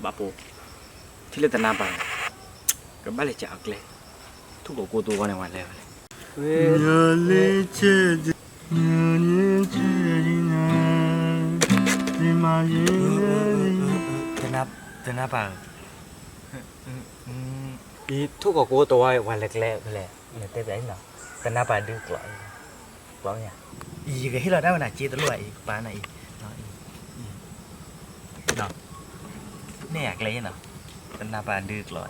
ဘၣ်ပိာ်, ထံၣ်လၢတနါပၤ, ကဘၣ်လဲၤကးအကျဲ, ထူၣ်ကိးကိးတဝီန့ၣ် ဝဲလဲၤဝဲလဲၣ်. တနါပၤဧၢ, ထူၣ်ကိးကိးတဝီ ဝဲလဲၤကျဲဖဲလဲၣ်, နတဲပျးအံၤနီၤ, တနါပၤဒုးကျိး, ကျိးမ့ၢ်ဧါ, ယကဟ့ၣ်လီၤတၢ်ဝဲနၤ က့တလိၣ်အံၤ ကပၤနၤအံၤ, နဲၣ်ယၤကျဲအံၤနီၤ, တနါပၤဒုးကျိး,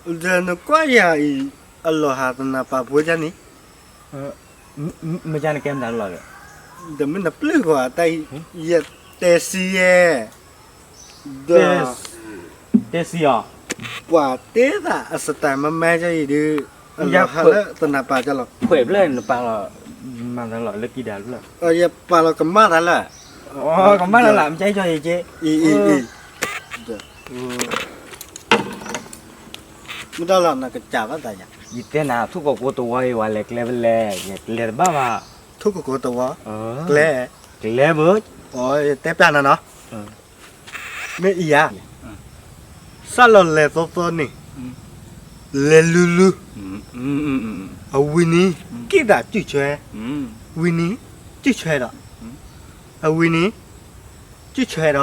ဒီးနကွၢ်ယၤအံၤ အလီၤဟးတနါပၤဖိဒ်န့ၣ်, မ့ၢ်ကနကဲမတၤလီၤ, ဒီးမ့ၢ်နပျုၢ်ကွၢ်တၢ်အံၤ, ယတဲစံယဲ, ဒီး တဲစံအီၤ, ပှၤတဲသးအစတၢ်မၤမၤကီအံၤဒုး, အလီၤဟးလၢတနါပၤကီလီၤ, ခွဲးဖျၢၣ်နပာ်လီၤ, မၤသးလီၤလၢကံဒၤဖျၢၣ်, ယပာ်လီၤကမၣ်သးလၢ, ကမၣ်သးလၢ မ့ၢ်ကဲကီယက့, အံၤ အံၤ အံၤ မ့ၢ်တၢ်လီၤနကစၢ်ဘၣ်သးယၤ, ယတဲနၤ ထူၣ်ကိးကိးတဝီအံၤ ဝဲလဲၤကျဲဖဲလဲၣ်, ယလဲၤတဘၣ်ဘၣ်, ထူၣ်ကိးကိးတဝီ, ကျဲ, ကျဲဘၣ်, ယတဲပျးနၤနီၤ, မ့ၢ်အံၤဧါ, စၢ်လီၤလဲၤသီသီန့ၣ်, လဲၤလူၤလူၤ, အဝံၤန့ၣ် က့ၣ်ဒၣ်စုၣ်ဆွဲ, ဝံၤန့ၣ် စုၣ်ဆွဲဒီး, အဝံၤန့ၣ် စုၣ်ဆွဲဒီး,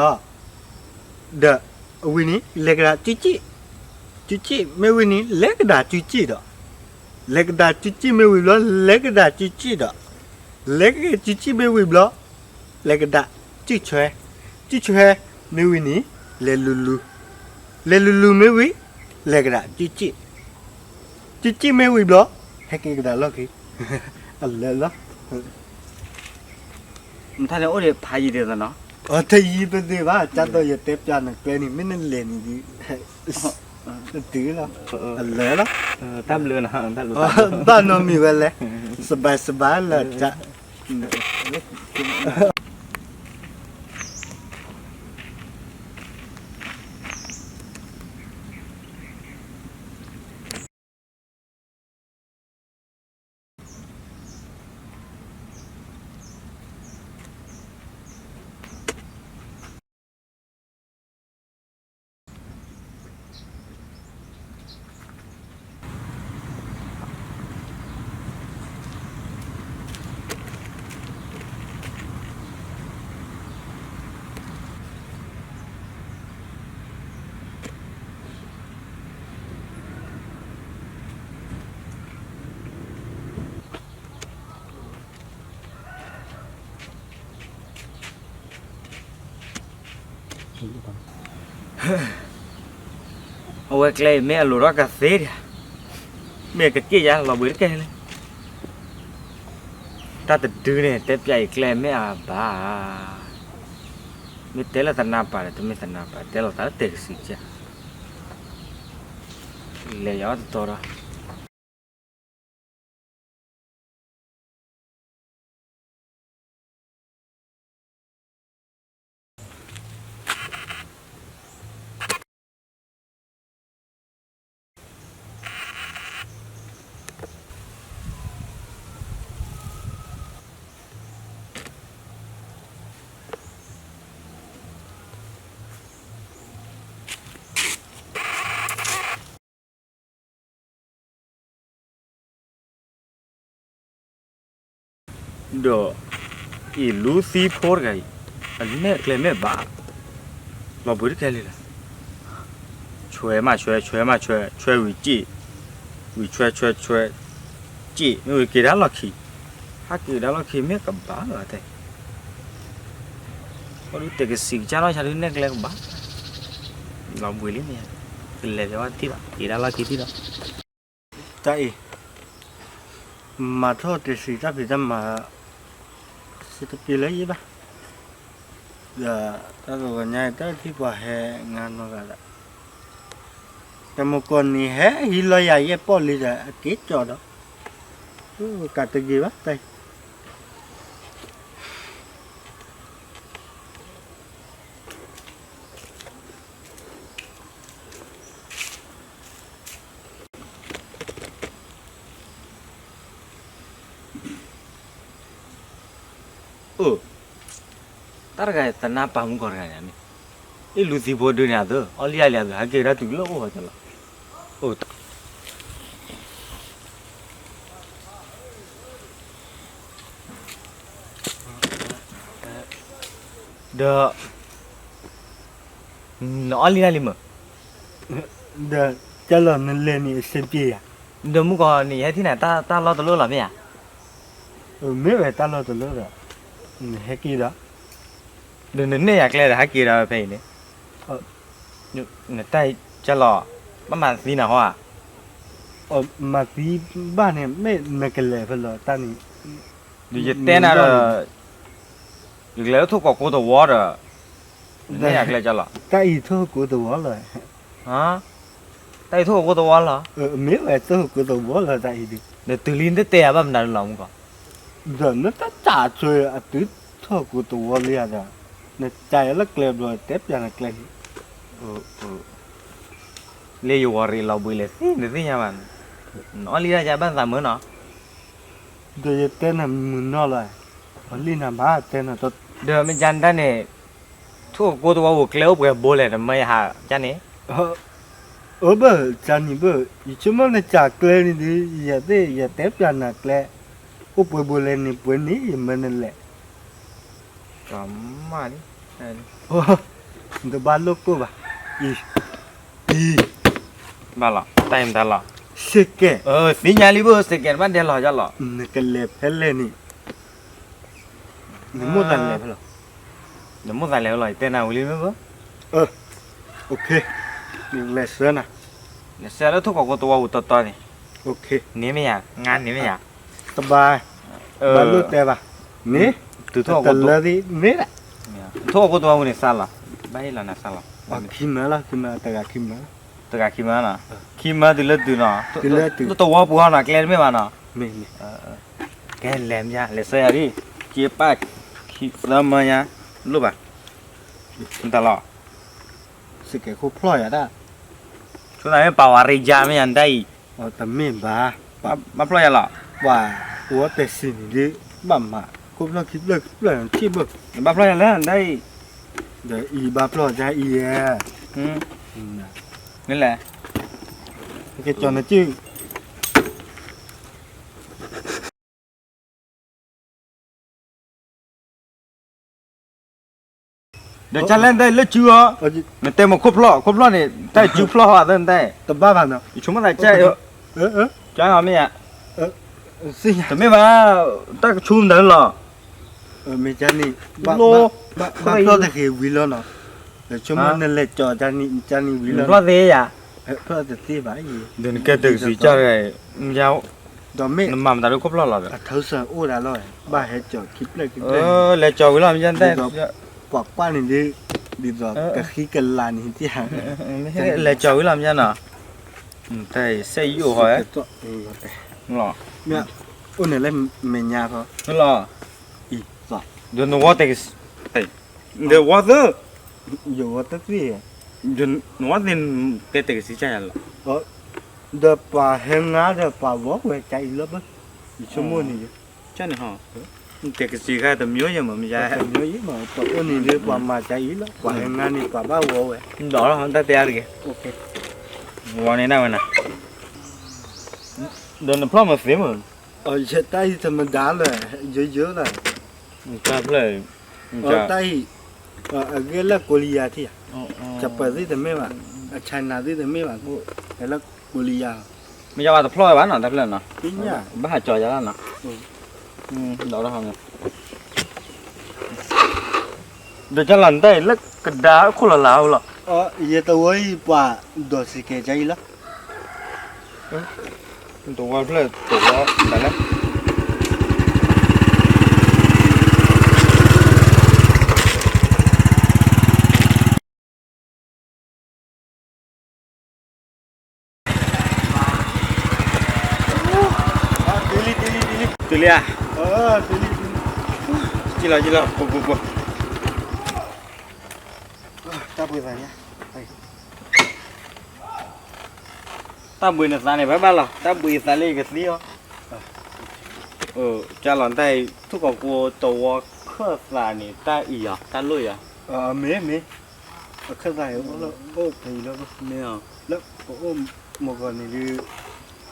ဒီးအဝံၤန့ၣ် လဲၤကဒါစုစ့ၣ်, စုစ့ၣ်မ့ၢ်ဝံၤန့ၣ် လဲၤကဒါစုစ့ၣ်ဒီး, လဲၤကဒါစုစ့ၣ်မ့ၢ်ဝံၤဘျီ လဲၤကဒါစုစ့ၣ်ဒီး, လဲၤကဒါစုစ့ၣ်မ့ၢ်ဝံၤဘျီ, လဲၤကဒါစုၣ်ဆွဲ, စုၣ်ဆွဲမ့ၢ်ဝံၤန့ၣ် လဲၤလူၤလူၤ, လဲၤလူၤလူၤမ့ၢ်ဝံၤ လဲၤကဒါစုစ့ၣ်, စုစ့ၣ်မ့ၢ်ဝံၤဘျီ ဟဲက့ၤကဒါလီၢ်ခံ, အလၢာ်လီၤ. မ့ၢ်ထါန့ၣ်အိၣ်ဒံးဖးယံၤဒ်သိးနီၤ, အတယံၤပသ့ဘၣ်, ကၢ်သိးယတဲပျးနကျဲန့ၣ် မ့ၢ်နလဲၤန့ၣ်ဒုး, တုၤလီၤ, အလၢာ်လီၤ, တၢ်ဘျုးနီၤ, ဘၣ်နီတမံၤဝဲလဲၣ်, စဘၢၣ်စဘၢၣ်လၢာ်, အဝဲကျဲအံၤမ့ၢ်အလိၤထီၣ်ကသ့ဒံး, မ့ၢ်ကက့ၣ်ယါလီၤဘှံးတကဲလၢ, တၢ်တဒုန့ၣ် တဲပျးအံၤကျဲမ့ၢ်အဘၣ်, မ့ၢ်တဲလၢသနါပၤဒီး တမ့ၢ်သနါပၤ တဲလီၤသးလၢတဲာ်ကစံးကစၢ်, လဲၤယၤအီၣ်တတီၤဒီး ဒီး အံၤလူသံဖိတဂၤအံၤ အနဲၣ်ကျဲမ့ၢ်ဘၣ်, လီၤဘှံးတကဲလံလီၤ, ဆွဲမးဆွဲ ဆွဲမးဆွဲ ဆွဲဝံၤက့ၣ်, ဝံၤဆွဲဆွဲဆွဲ, က့ၣ်မ့ၢ်ဝံၤက့ၤဒါလီၢ်ခံ, ဟးက့ၤဒါလီၢ်ခံမ့ၢ်ကဘၣ်လီၤတဲ, ဃီဒုးတဲာ်ကစံးကစၢ်နီၢ်ဆါဒုးနဲၣ်ကျဲကဘၣ်, လီၤဘှံးလံန့ၣ်, ကလဲၤဖဲဝဲတထံၣ်လီၤ က့ၤဒါလီၢ်ခံထံၣ်လီၤ. တၢ်အံၤ မၤထီၣ်တ့ၢ်စံးတၢ်ဖံးတၢ်မၤ စံးတပ့ၤလၢယဘၣ်, ဒီးတၢ်တဂီၤညါအံၤ တၢ်ထံၣ်ပှၤဟဲငါနီၢ်ဂၤဒီး တမုၢ်ကီၢ်နံၤဟဲဟံးလီၤယၤယဲၢ်ပီၣ်လံဒီး အက့ၤကၠီဒီး ကးတဂ့ၤဘၣ်တၢ်အံၤ. တၢ်တဂၤသနာ်ပာ်မူကီၢ်တဂၤန့ၣ်န့ၣ်, အ့ၣ်လူၤသံဖိဒုန့ၣ်အသိး အီၣ်လံအါလံအသိး ဟဲက့ၤဝဲဒၣ်တုၤလၢအိၣ်ဝဲကၠီလီၤ, အိၣ် ဒီး နအီၣ်လံတၢ်လံမ့ၢ်, ဒီး ကၢ်လီၤနလဲၤန့ၣ်အဆင်ပြေယၤ, ဒီးမုၢ်ကီၢ်န့ၣ် ယဟဲထံၣ်နၤတၢ်လီၢ်တလီၢ်လီၤမ့ၢ်ဧါ, မ့ၢ်ဝဲတၢ်လီၢ်တလီၢ်ဒီး နဟဲက့ၤဒီး ဒီးနနဲၣ်ယၤကျဲဒီးဟဲက့ၤဒီးဖဲအံၤန့ၣ်, နတၢ်ကၢ်လီၤ, ဘၣ်မၤသံနၤဟီဧါ, မၤသံဘၣ်န့ၣ် မ့ၢ်နကလဲၤဖဲလဲၣ်တၢ်န့ၣ်, ဒီးယတဲနၤဒီး ယကလဲၤလၢထိၣ်ကီးကိသဝီဒီး နနဲၣ်ယၤကျဲကၢ်လီၤ, တၢ်အံၤထိၣ်ကိသဝီလီၤ, တၢ်အံၤထိၣ်ကီးကိသဝီလီၤ, မ့ၢ်ဝဲထိၣ်ကိသဝီလီၤတၢ်အံၤဒုး, ဒီးတုၤလံနတတဲယၤဘၣ်မနုၤလီၤမုၢ်ကီၢ်, ဒီးနတၢ်စးဆိအတုၤထိၣ်ကိသဝီလံဧါဒီး, နကးယၤလၢကျဲဘျီတဲပျးနကျဲန့ၣ် လၢယဝီၤရံးလီၤဘှံးလဲၣ်သ့နသ့ၣ်ညါဘၣ်, နအီၣ်လံတၢ်ယါဘၣ်သးမုာ်နီၤ, ဒီးယတဲနၤမုာ်နီၤလီၤ, အီၣ်လံနၤမၤတဲနၤ, ဒီးမ့ၢ်ကၢ်နတၢ်န့ၣ်, ထိၣ်ကိသဝီအိၣ်ကျဲအိၣ်ပှဲၤဘိလဲၣ် နမၢယဟးကၢ်န့ၣ်, အၢဘၣ်ကၢ်န့ၣ်ဘၣ်, ယဆိကမိၣ်နစးကျဲန့ၣ်ဒီး ယသ့ၣ်ယတဲပျးနၤကျဲ, အိၣ်ပှဲၤဘိလဲၣ်န့ၣ်ပှဲၤန့ၣ်ယမၢနလဲၣ် ကမၣ်လံ, တဘၣ်လိၣ်ကိၣ်ဘၣ်, အံၤ, အံၤ, ဘၣ်လီၤ, တၢ်အံၤမတၤလီၤ, စ့ကဲ, သ့ၣ်ညါလံဘၣ် စ့ကဲတဘၣ်ဒဲးလီၤကၢ်လီၤ, နကလဲၤဖဲလဲၣ်န့ၣ်, နမိၣ်သးလဲၤဖဲလဲၣ်, နမိၣ်သးလဲၤဖဲလဲၣ် ယတဲနၤဝံၤလံမ့ၢ်ဘၣ်, လဲၤဆှၢနၤ, လဲၤဆှၢလၢထိၣ်ကီးကိသဝီပူၤတီတီန့ၣ်, န့ၣ်မ့ၢ်ယၤ, နၤန့ၣ်မ့ၢ်ယၤ, တဘၣ်, ဘၣ်လိၣ်တဲဘၣ်, န့ၣ်, တုၤထီၣ်ကိသဝီပူၤန့ၣ်စးလီၤ, ဘၣ်ဟ့ၣ်လီၤနၤစးလီၤ, ခံမၢလီၤ, ခံမၢတဂၤခံမၢလီၤ, တဂၤခံမၢလီၤ, ခံမၢတုၤလၢတုၤနီၤ, တုၤလၢတုၤ, လၢသဝီပူၤဟီနီၤ ကျဲတမ့ၢ်ဘၣ်နီၤ, မ့ၢ်, ကဲလဲၤမ့ၢ်ယါ လဲၤဆှၢယၤဒ်, က့ပၢ်, သၢမၢယါ, လိၣ်ဘၣ်, မတၤလီၤ စ့ကဲခိၣ်ဖျီၣ်ယၤတၢ်, ဆိသးမ့ၢ်ပာ်ဝဲရ့ယါမ့ၢ်ယၤနတၢ်အံၤ, တမ့ၢ်ဘၣ်, ဘၣ်ဖျီၣ်ယၤလီၤ, ပှၤဝီတဲာ်စံးန့ၣ်ဒ်, ဘၣ်မၤ, ခိၣ်ဖျီၣ်ခံဖျၢၣ်ခံဖျၢၣ်ထံၣ်ဘၣ်, ဘၣ်ဖျီၣ်ယၤလၢနတၢ်အံၤ, ဒီးအံၤဘၣ်ဖျီၣ်တၢ်အံၤယဲ, မ့ၢ်လဲၣ်, ကကၠီနကၠံၣ် ဒီးကၢ်လဲၣ်နတၢ်အံၤလၢစုအီၤ, နတဲမ့ၢ်ခိၣ်ဖျီၣ် ခိၣ်ဖျီၣ်န့ၣ် တၢ်အံၤစုဖျီၣ်ဟီအသၢနတၢ်အံၤ, တဘၣ်ဘၣ်နီၤ, ယဆိကမိၣ်သးကၢ်, ကၢ်မ့ၢ်ယါ, တမ့ၢ်ဘၣ်, တၢ်ကဆူမတၤလီၤ, မ့ၢ်ကၢ်န့ၣ်, ဘၣ်ဖျီၣ်တဂ့ၤဝံၤလီၤနီၤ, ဆိကမိၣ်နလဲၤကၠီကၢ်န့ၣ်ဝံၤလီၤ, ဖျီၣ်သ့ယါ, ဖျီၣ်တသ့ဘၣ်အံၤ, ဒီးနကဲတကစံးကၢ်တဂၤ, မ့ၢ်ယါ, ဒီးမ့ၢ်နမၤမတၤလၢခိၣ်ဖျီၣ်လီၤဒီး, အထၢစၢၤအိၣ်ဒၣ်လီၤ, ဘၣ်ဟဲကၠီခံဖျၢၣ်ခံဖျၢၣ်, လဲၤကၠီဝံၤလီၤမ့ၢ်ယါ, ပှၤကွၢ်န့ၣ်ဒ်, ဒ်သိးကဃံကလၤန့ၣ်, လဲၤကၠီဝံၤလီၤမ့ၢ်ယါနီၤ, တၢ်စဲးယိၣ်ဟီ, လီၤ, အိၣ်န့ၣ်လၢမဲာ်ညါဖီ, လီၤ, ဒီးနဝီတဲ, ဒီးဝီသၢ, ယဝီသၢသ့, နဝီသ့, တဲတဲကစံးကၢ်ယၤလီၤ, ဒီးပှၤဟဲငါဒီးပှၤဝီဝဲကၢ်အံၤလီၤဘၣ်, ယဆိကမိၣ်န့ၣ်, ကၢ်န့ၣ်ဟီ, တဲကစံးခါတမျိုးယဲၢ်မ့ၢ်မ့ၢ်ယါ, တမျိုးယဲၢ်မ့ၢ်, ပှၤအိၣ်န့ၣ်ဒ်ပှၤမၤကၢ်အံၤလီၤ, ပှၤဟဲငါန့ၣ်ပှၤဘၣ်ဝီဝဲ, ဒီးတၢ်တဲအါတဂ့ၤ, ဝီန့ၣ်ဒၣ်ဝဲနၤ, ဒီးနဖျီၣ်မ့ၢ်သ့မ့ၢ်, ယတၢ်အံၤတမဒါလၢ, ယယလၢ, တၢ်ဖျီၣ်, တၢ်အံၤ, အဂ့ၢ်လၢကိလံယါထံၣ်ဧါ, ကပၢၤသ့ၣ်တမ့ၢ်ဘၣ်, အChinaသ့ၣ်တမ့ၢ်ဘၣ်, လၢကိလံယါ, မ့ၢ်ယါဘၣ်တဖျီၣ်ဝဲဘၣ်နီၤ တၢ်ဖျီၣ်နီၤ, ဘၣ်ဟးကၠီယါလၢနီၤ, ဒီးကၢ်လီၤနတၢ်အံၤလၢကဒါခိၣ်လီၤလၢ်လီၤ, ယတဝီအံၤပှၤဒိးစ့ကဲကၢ်အံၤလီၤ တဝီဖျၢၣ်တဝီတၢ်လဲၣ်, တုၤလံဧါ, ကံလီၤကံလီၤ ပှၤပှၤပှၤ, တၢ်ဘှံးသးန့ၣ်, တၢ်ဘှံးနသးန့ၣ် ဘၣ်ဘၣ်လီၤ တၢ်ဘှံးသးလၢယကသံအီၤ, ကၢ်လီၤတၢ်အံၤ ထိၣ်ကီးကိတဝီ, ခၢၣ်သးန့ၣ် တၢ်အံၤယီၤ တၢ်လိၣ်ယီၤ, မ့ၢ်မ့ၢ်, အခၢၣ်သးအံၤ အိၣ်ဖဲအံၤလၢ မ့ၢ်အီၤ, လၢပအိၣ်မုၢ်ဂီၤန့ၣ်ဒုး,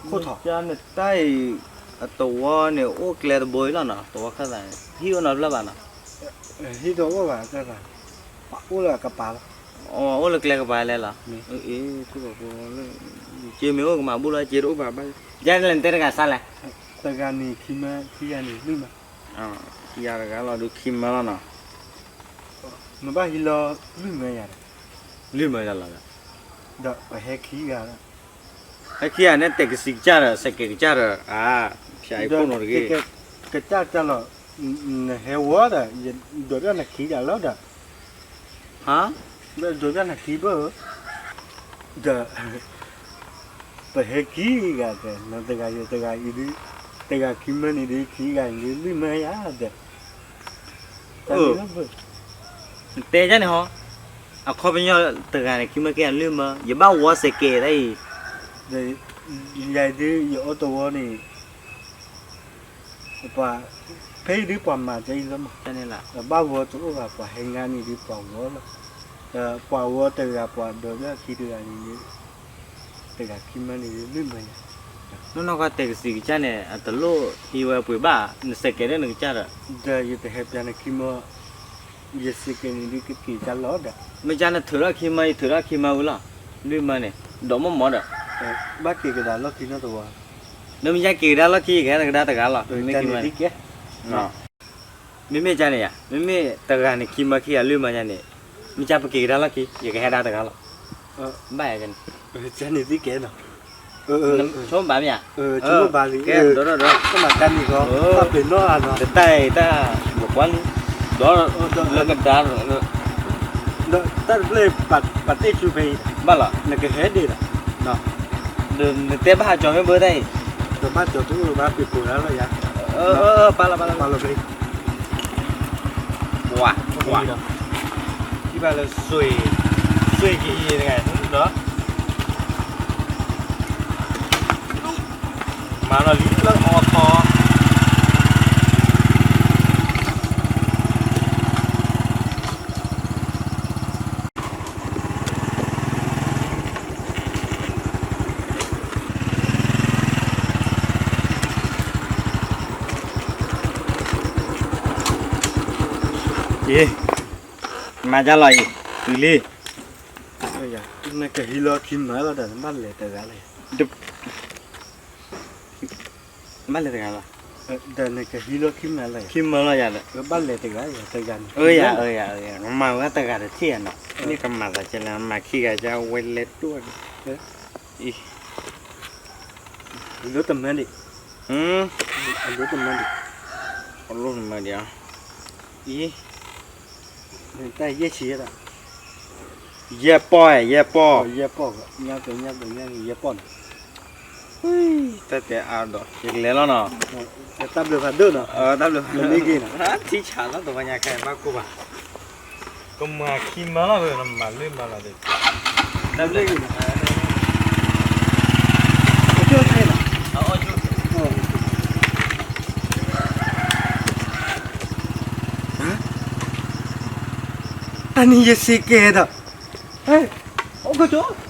ခိၣ်ထီၣ်, နတၢ်အံၤ, အသဝီန့ၣ် အိၣ်ကျဲတဘိအံၤလီၤနီၤ, သဝီခၢၣ်သးန့ၣ် ဟံၣ်အိၣ်နီတဖျၢၣ်ဘၣ်နီၤ, ဟံၣ်တအိၣ်ဘၣ် အခၢၣ်သး, ပအိၣ်လၢအကပၤလီၤ, အိၣ်လၢကျဲကပၤလဲၣ်လီၤ, အ့ ထူၣ်ဘၣ်ဖိလၢ, က့မ့ၢ်အိၣ်ကမၤဘူၣ်လီၤ က့တအိၣ်ဘၣ်ဘၣ်, ယဲန့ၣ်လဲၣ် နတဲတဂၤစါလဲၣ်, တဂၤန့ၣ်ခံမၢ ခံဂၤန့ၣ်လွံၢ်မၢ ခံဂၤတဂၤလီၤဒုးခံမၢလီၤနီၤ, နဘၣ်ဟံးလီၤလွံၢ်မၢယၤဒီး, လွံၢ်မၢယၤလီၤဒီး, ဒီးပဟဲခံဂၤလီၤ, ဟဲခံဂၤန့ၣ် တဲာ်ကစံးကစၢ်ဒီး စဲးကဲးကစၢ်ဒီး အါ, ဖၠးအံၤခိၣ်နီတဂ့ၤ, ကစၢ်ကစၢ်လီၤ, နဟဲဝီဒီး ဒိးဘၣ်နခံဂၤလီၤဒီး, ဟါ, ဒိးဘၣ်နခံဘၣ်ဧၢ ဒီး ပဟဲခံဂၤဒီး နတဂၤယတဂၤအံၤဒုး, တဂၤခံမၢန့ၣ်ဒုး ခံဂၤန့ၣ်ဒုး လွံၢ်မၢယၤဒီး, အၢ, နတဲဒ်န့ၣ်ဟီ, အခီပညီတဂၤန့ၣ် ခံမၢခံဂၤလွံၢ်မၢ ယဘၣ်ဝီစဲးကဲးတၢ်အံၤ, ဒီး, ယၤဒုး ယအိၣ်တဝီန့ၣ် ပှၤ, ဖဲအံၤဒုးပှၤမၤတၢ်အံၤလီၤမး, ဘၣ်ဝီတအိၣ်ဘၣ် ပှၤဟဲငါန့ၣ်ဒုးပှၤဝီလီၤ, ဒီးပှၤဝီတဂၤပှၤဒိးဘၣ်ခံတဂၤန့ၣ်ဒုး, တဂၤခံမၢန့ၣ်ဒုးလွံၢ်မၢယၤ, နီၢ်နီၢ်ကီၢ်တဲာ်ကစံးကစၢ်န့ၣ် အတလိၣ်ဟံးဝဲပှ့ၤဘၣ် နစဲးကဲးဒီးနကစၢ်ဒီး, ဒီးယတဟဲပျးနခံမၢ ယစဲးကဲးန့ၣ်ဒုးကက့ၤတၢ်လီၤဒီး, မ့ၢ်ကၢ်နထုးထီၣ်ခံမၢ ယထုးထီၣ်ခံမၢဝံၤလီၤ, လွံၢ်မၢန့ၣ်, ဒီးမ့ၢ်မ့ၢ်ဒီး, ဘၣ်က့ၤကဒါလီၢ်ခံနီတဝီ, ဒီးမ့ၢ်ကၢ်က့ၤကဒါလီၢ်ခံ ယကဟဲကဒါတဂၤလီၤ, မ့ၢ်က့ၤမၢန့ၣ်, မ့မ့ၢ်ကၢ်န့ၣ်ယၤ မ့မ့ၢ်တဂၤန့ၣ်ခံမၢခံဂၤလွံၢ်မၢယၤန့ၣ်, မ့ၢ်ကၢ်ပက့ၤကဒါလီၢ်ခံ ယကဟဲဒါတဂၤလီၤ, ဘၣ်ယၤန့ၣ်, ကၢ်န့ၣ်သံကဲးနီၤ ဆိကမိၣ်ဘၣ်မ့ၢ်ဧါ, ဆိကမိၣ်ဘၣ်လံ, ကဲ, ဒီးဒီးဒီး, တၢ်မၤကါန့ၣ်ကီ, တၢ်ပ့ၤနီၣ်အါနီၤ, တတၢ်အံၤတၢ်ယကွၢ်လံ, ဒီးလၢကဒါ, ဒီးတၢ်တဖျၢၣ်ပာ်တ့ၢ်ဆူဖဲအံၤ, ဘၣ်လီၤ, နကဟဲဒ့ၣ်ဒီး, ဒီးနတဲဘၣ်ဟးကၠီၤမ့ၢ်ဘၣ်တၢ်အံၤ, ဒီးဘၣ်ကၠီၤတအိၣ်ဘၣ်ပ့ၤပိာ်ဒၣ်လီၤယၤ, ပာ်လီၤဖဲ ပှၤ, ပှၤ, ထံၣ်ဘၣ်လၢစွ့, စွ့က့ၤအံၤတဂၤဒီး, မၤလီၤလံလၢအီထီ မၤကၢ်လီၤအံၤ, တုၤလံ, နကဟံးလီၤခံမၢလီၤဒီး နဘၣ်လဲၤတဂၤလီၤ, ဘၣ်လဲၤတဂၤလီၤ, ဒီးနကဟံးလီၤခံမၢလီၤ, ခံမၢလီၤယၤဒီး, ဘၣ်လဲၤတဂၤယၤတဂၤန့ၣ်, အၢယၤ, အၢယၤ, မၤဝဲတဂၤတထံၣ်ယၤနီၤ, မ့ၢ်ကမၤသးကဲလဲၣ် မၤခံဂၤကဝဲလဲၤဒိၣ်န့ၣ်, အံၤ အလိၣ်တမၢဒံး, အလိၣ်တမၢဒံး, အလိၣ်တမၢဒံး, အံၤ, တၢ်ယဲၢ်ဆံ, ယဲၢ်ပီၢ်, ယဲၢ်ပီၢ်, ယဲၢ်ပီၢ်, ညါပညါပညါန့ၣ် ယဲၢ်ပီၢ်န့ၣ်, တၢ်တဲအါဒီး ယကလဲၤလီၤနီၤ, တၢ်ဘျုးဖးဒိၣ်နီၤ, တၢ်ဘျုးဖးဒိၣ်, ထံဆးလီၤ တဝီညါခဲအံၤဘၣ်ကိၢ်ဘၣ် ကမၤခံမၢလီၤ နမၤလွံၢ်မၢလီၤဒီး, တၢ်ဘျုး, အန့ၣ်ယစ့းကဲးဒီး, အိၣ်ကၠိ